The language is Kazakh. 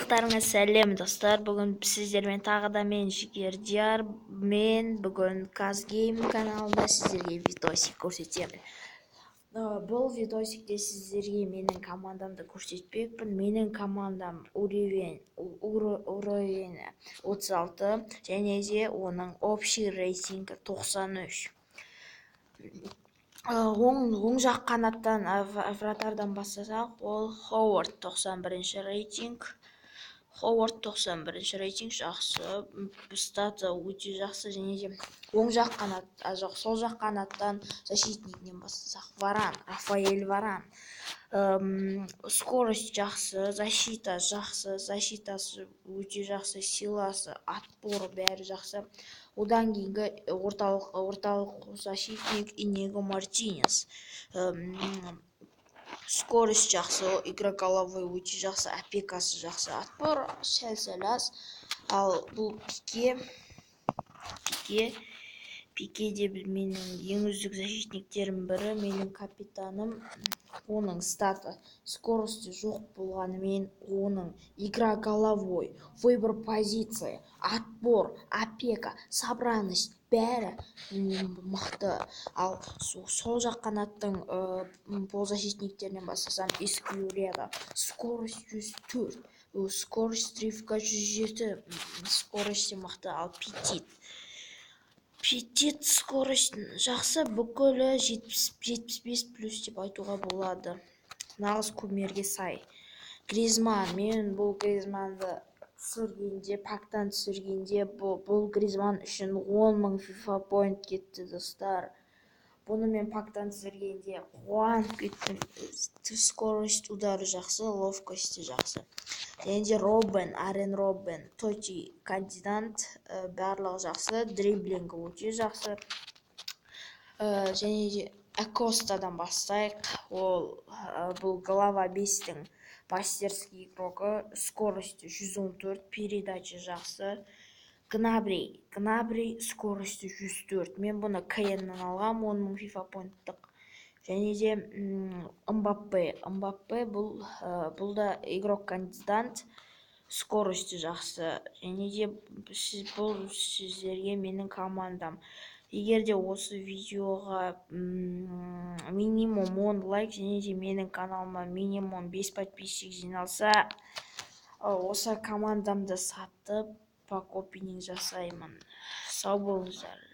Барлықтарыңа сәлем, достар! Бүгін сіздермен тағы да мен, Жігер Диар. Мен бүгін Казгейм каналында сіздерге видосик көрсетемін. Бұл видосикте сіздерге менің командамды көрсетпекпін. Менің командам уровень 36 және де оның общий рейтингі 93. Оң жақ қанаттан, вратардан бастасақ, ол Ховард, 91 рейтинг. Ховард 91 рейтинг, жақсы, статы өте жақсы. Және де оң жақ қанат, а, жоқ, сол жақ қанаттан защитнигінен бастасақ, Варан, Рафаэль Варан. Скорость жақсы, защита жақсы, защитасы өте жақсы, силасы, отборы, бәрі жақсы. Одан кейінгі орталық защитник Иниго Мартинес. Скорость жақсы, игра головой өте жақсы, опекасы жақсы, отбор сәл-сәл аз. Ал бұл Пике. Пике, Пике де менің ең үздік защитниктерім бірі, менің капитаным. Оның статы, скорости жоқ болғанымен, оның игра головой, выбор позиции, отбор, опека, собранность, бәрі мықты. Ал сол жақ қанаттың полузащитниктерінен бастасам, Эскуриада, скорость 104, скорость рывка 107, скорости мықты. Ал Петит, Петит скорость жақсы, бүкілі 75 плюс деп айтуға болады, нағыз кумирге сай. Гризман. Мен бұл Гризманды түсіргенде, пактан түсіргенде, бұл Гризман үшін 10 мың FIFA point кетті, достар. Бұны мен пактан түсіргенде қуанып кеттім. Скорость удары жақсы, ловкости жақсы. Және де Роббен, Арен Роббен, TOTY кандидат, барлығы жақсы, дриблингі өте жақсы. Және де Акостадан бастайық. Ол бұл глава 5-тің мастерский игрогы, скорости 114, передача жақсы. Гнабри, Гнабри, скорости 104. Мен бұны КНнан алғам, 10 мың FIFA поинттық. Және де Мбаппе. Мбаппе бұл да игрок кандидат, скорости жақсы. Және де бұл сіздерге менің командам. Егер де осы видеоға минимум 10 лайк және де менің каналыма минимум 5 подписчик жиналса, осы командамды сатып, пак опенинг жасаймын. Сау болыңыздар.